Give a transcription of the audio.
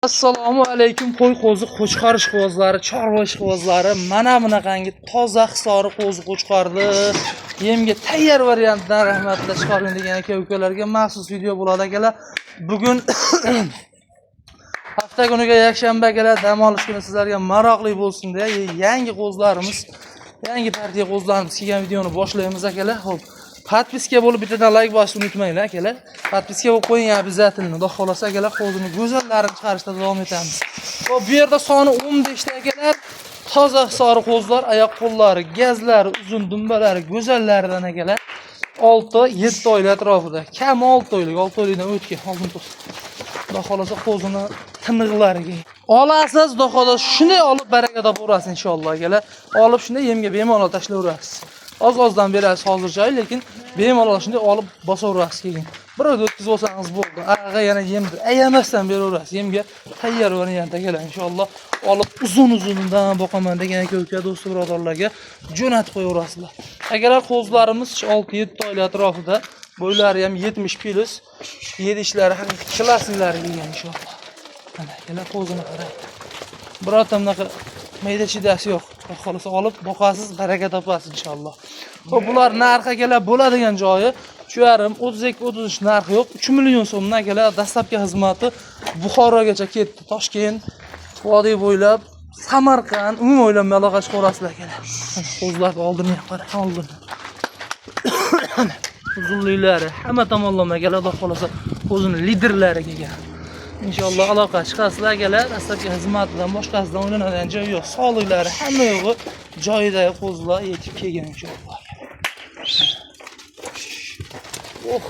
Assalomu alaykum qo'y qo'zi qo'chqor ishqibozlari, chorva ishqibozlari. Mana bunaqangi toza Hisori qo'zi qo'chqorni yemga tayyor variantdan rahmatli chiqaring degan aka ukalarga maxsus video bo'ladi akalar. Bugun hafta kuniga yakshanba akalar, dam olish kuni sizlarga maroqli bo'lsin deya yangi qo'zlarimiz, yangi partiya qo'zlarimiz kelgan videoni boshlaymiz akalar. Xo'p, подписка bo'lib bittadan like bosishni unutmanglar akalar. Подписка bo'lib qo'ying обязательно. Xudo xolasa akalar, qo'zini go'zallarini chiqarishda davom etamiz. Xo'p, bu yerda soni 15 ta akalar. Toza Hisori qo'zlar, oyoq qo'llari, gazlari, uzun dumbalari, go'zallaridan akalar. 6-7 oylik atrofida. Kam 6 oylik, 6 oylikdan o'tgan, oldin to's. Xudo xolasa qo'zini tiniqlariga. Olasiz, xudo xolasa shunday olib baraka topaverasiz inshaalloh akalar. Olib shunday yemga bemalol tashlayverasiz. Oz-ozdan berasiz hozircha, lekin bemalol shunday olib bosaverasiz keyin. Bir oyda o'tkazib olsangiz bo'ldi. Ag'a yana yemni ayamasdan beraverasiz. Yemga tayyor variant akalar inshaalloh. Olib uzun-uzundan boqaman degan aka uka do'st birodarlarga jo'natib qo'yaverasizlar. Akalar, qo'zlarimiz 6-7 oylik atrofida, bo'ylari ham 70 plus, yedishlari haqiqiy классный lari kelgan inshaalloh. Mana akalar, qo'zini qarang. Birorta bunaqa mayda chidasi yo'q. Xudo xolasa olib boqasiz, baraka topasiz inshaalloh. Xo'p, bular narxi akalar bo'ladigan joyi 3,5, 32, 33 narxi yo'q. 3 million so'mdan akalar, dastlabki xizmati Buxorogacha ketdi. Toshkent, vodiy bo'ylab, Samarqand, umuman o'ylamay aloqa chiqaverasizlar akalar. Qo'zlarni oldini ham qarang, oldini. Uzunliklari hamma tomonlama akalar, xudo xolasa o'zini liderlari kelgan. Inshaalloh aloqa chiqasizlar akalar, dastlabki xizmatidan boshqasidan o'ylanadigan joyi yo'q. Sog'liklari hamma yo'g'i joyida qo'zlar yetib kelgan inshaalloh. Oh.